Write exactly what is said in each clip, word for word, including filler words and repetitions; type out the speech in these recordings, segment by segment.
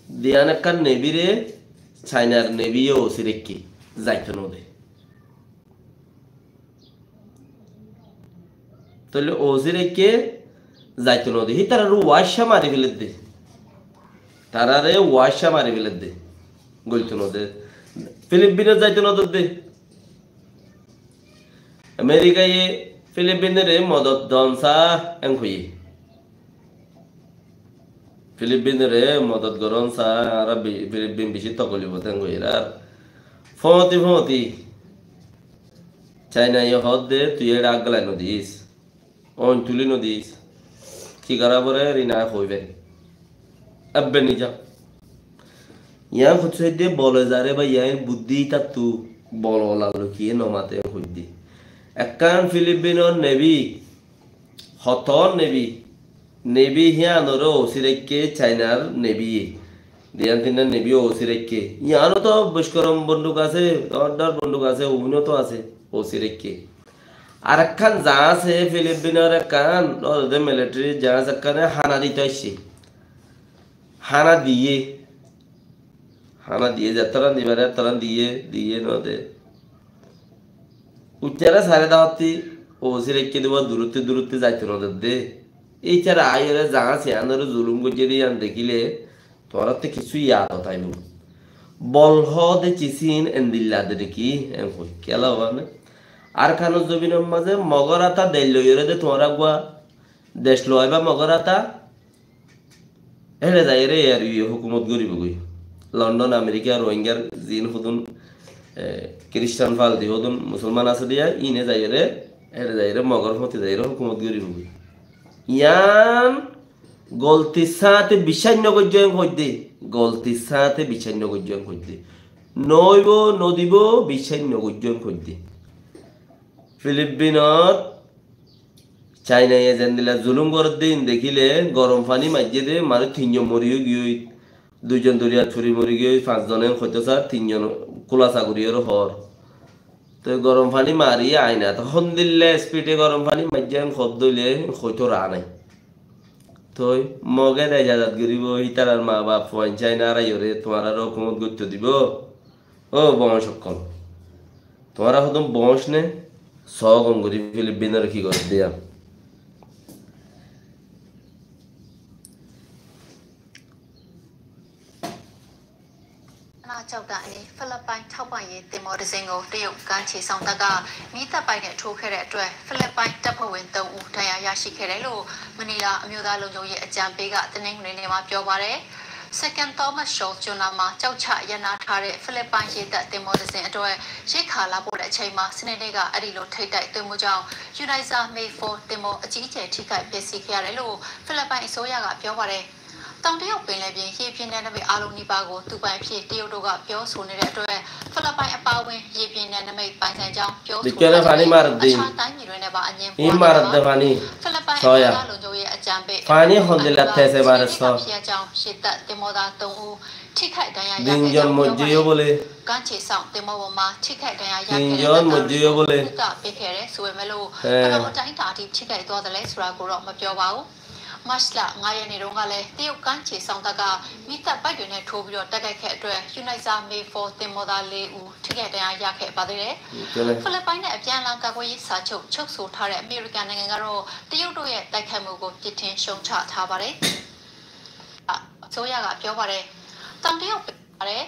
Diyan ekkán nebire Cainar nebiye ósi raikké, zaito node. Tóile ósi raikké zaito node. Hí tarare uáicca mari feledde. Tarare uáicca mari feledde. Goito node. Filipinot zaito nodedde. Amerikaye Filipinore modot don sa en hoiye. Filipinore modot goron sa, añára bi-, Filipin beci tokolifot en hoiye. Ar fóti fóti Cainaye hoódde, tui eçe aggálai nodis, oin tuli nodis, ki gora fore ri na hoi fari. Ebbe nija. Yián hossé de bole zare ba yián buddí tattú bol ola lokiye no mate hoidde. Ekkán Filipinor nebi, hotor nebi, nebi híyanore ósi raikké Cainar nebiye. Diyan tinnan nebi ósi raikké. Yiánoto boskorom bonduk asé, dór dór bonduk asé, uinoto asé, ósi raikké. Ar ekkán zaáñs e Filipinor ekkán, ó de military zaáñs ekkáne hána dito aiccé. Hána diyé. Hána diyé, zettóran di fare, ettóran diyé, diyé no de. Uccara sare dawattí, ósi raikké de uwa durottí durottí zaito no dedde. Ícara aiyóre zaáñs iánore zulum goijjé de yián dekíle, tuáñrattú kissú yad ot aibo. Bol hoó de cisín endilla de deki, en hoi. Kiyólla hoó ne? Arkanor zobinor mazé Mogor ata dec loiyóre de tuáñra uggúa dec loaiba Mogor ata, héçe zaiyóre ar yu hókumot goríbogoi. London, Amerika, Rohingyar ziín hodún, e, Kiristan faldi hodún Musolman asé de, íine zaiyóre, héçe zaiyóre Mogor fóti zaiyóre hókumot goríbogoi. Yián goltir sáñte biccác no goijjó en hoidde, goltir sáñte biccác no goijjó en hoidde. No óibo, no dibo, biccác no goijjó en hoidde. Filipinot Cainaye zendilla zulum goredde íin dekíle, gorom faní maijjé de, manúic tinzon mori giyói, duizon doriyat furi mori giyói, fañszon en hoito sar, tinzon kúlasa gorí aro hoór. Toi gorom faní mari aina, to hondilla spide gorom faní maijjé en hoódde óile hoito raa nai. Toi Moge de ejazat goríbo, hítarar maa baf fuain Caina araiyóre tuáñrare hókumot goitto dibo? Ó boóñc ókkol, tuáñra hodún boóñc né? Só gom gorí Filipinore ki gorédde yián. Naga ကျောက်တိုင်အနီး ဖိလစ်ပိုင်ထောက်ပံ့ရေးသင်္ဘောတစ်စင်းကို တရုတ်ကမ်းခြေစောင့်တပ်က မီးသတ်ပိုက်နဲ့ထိုးခဲ့တဲ့အတွက် ဖိလစ်ပိုင်တပ်ဖွဲ့ဝင်သုံးဦး ဒဏ်ရာရရှိခဲ့တယ်လို့ မနီလာအမျိုးသားလုံခြုံရေးအကြံပေးက တနင်္ဂနွေနေ့မှာပြောပါတယ်။ Second Thomas Shoal ကျွန်းနားမှာ ကျောက်ချရပ်နားထားတဲ့ ဖိလစ်ပိုင်ရေတပ်သင်္ဘောတစ်စင်းအတွက် ရိက္ခာလာပို့တဲ့အချိန်မှာ စနေနေ့က အဲဒီလိုထိပ်တိုက်တွေ့မှုကြောင့် Uniza May four သင်္ဘောအကြီးအကျယ်ထိခိုက်ပျက်စီးခဲ့ရတယ်လို့ ဖိလစ်ပိုင်အစိုးရကပြောပါတယ်။ တောင်တရုတ်ပင်လယ်ပြင် ရေပြင်နယ်နိမိတ်အားလုံးနီးပါးကို သူပိုင်အဖြစ် တရုတ်တို့ကပြောဆိုနေတဲ့အတွက် ဖိလစ်ပိုင်အပါအဝင် ရေပြင်နယ်နိမိတ်ပိုင်ဆိုင်ကြောင်း ပြောဆိုထားသလို အခြားတိုင်းပြည်တွေနဲ့ပါ အငြင်းပွားနေတာပါ။ ဖိလစ်ပိုင်အမျိုးသားလုံခြုံရေးအကြံပေး Fani hondilla tese mare só. ဖြစ်ရကြောင်း ရေတပ်သင်္ဘောသားသုံးဦး ထိခိုက်ဒဏ်ရာရခဲ့ကြောင်းပြောပါတယ်။ ကမ်းခြေစောင့်သင်္ဘောပေါ်မှာ ထိခိုက်ဒဏ်ရာရခဲ့တဲ့တပ်သားတွေကို ကုသပေးခဲ့တယ်ဆိုပေမဲ့လို့ ဘယ်လောက်အတိုင်းအတာအထိ ထိခိုက်သွားသလဲဆိုတာကိုတော့ မပြောပါဘူး။ မတ်လငါးရက်နေ့တုန်းကလည်း တရုတ်ကမ်းခြေစောင့်တပ်က မီးသတ်ပိုက်တွေနဲ့ထိုးပြီးတော့ တိုက်ခိုက်ခဲ့အတွက် Uniza May four သင်္ဘောသားလေးဦး ထိခိုက်ဒဏ်ရာရခဲ့ပါသေးတယ်။ ဖိလစ်ပိုင်နဲ့ အပြန်အလှန်ကာကွယ်ရေးစာချုပ် ချုပ်ဆိုထားတဲ့ အမေရိကန်နိုင်ငံကတော့ တရုတ်တို့ရဲ့တိုက်ခိုက်မှုကို ပြစ်တင်ရှုတ်ချထားပါတယ်။ အစိုးရကပြောပါတယ်။ တောင်တရုတ်ပင်လယ်ပြင်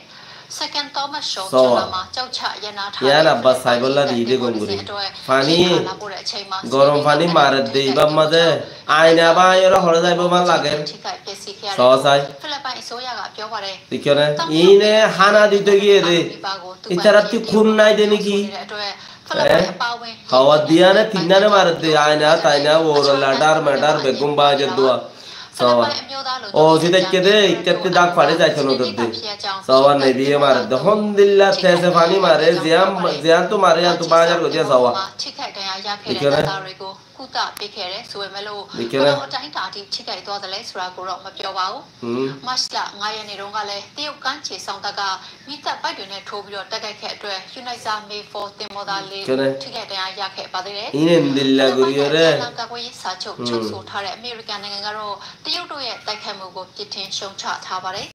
Second Thomas Shoal ကျွန်းနားမှာ ကျောက်ချရပ်နားထားတဲ့ Yián abbar saibolla diyé de gom gorí. Fani, gorom fani maredde, ibar mazé aina báñgi ore hore zaibo bál lager. Só sai. ဖိလစ်ပိုင်အစိုးရကပြောပါတယ်။ Dekíyo né? Íne hána dito giyé de. Ítarattú kun nai de niki? Hawar diyane tinnane maredde, aina taina, uore ladar madar beggún báñgi dua. Só. Ó, si deikke de, ikkatte dák fari zaito no dedde. Só, nebiye maredde. Hondilla tese fani mare, ziyán, ziyántu mare, yántu báñgi goijjé só. Dekíyo né? ကုသပေးခဲ့တယ်ဆိုပေမဲ့လို့ ဘယ်လောက်အတိုင်းအတာအထိ ထိခိုက်သွားသလဲဆိုတာကိုတော့ မပြောပါဘူး။ မတ်လငါးရက်နေ့တုန်းကလည်း တရုတ်ကမ်းခြေစောင့်တပ်က မီးသတ်ပိုက်တွေနဲ့ထိုးပြီးတော့ တိုက်ခိုက်ခဲ့အတွက် Uniza May four သင်္ဘောသားလေးဦး ထိခိုက်ဒဏ်ရာရခဲ့ပါသေးတယ်။ Íne endilla gorí ore. ကာကွယ်ရေးစာချုပ် ချုပ်ဆိုထားတဲ့ အမေရိကန်နိုင်ငံကတော့ တရုတ်တို့ရဲ့တိုက်ခိုက်မှုကို ပြစ်တင်ရှုတ်ချထားပါတယ်။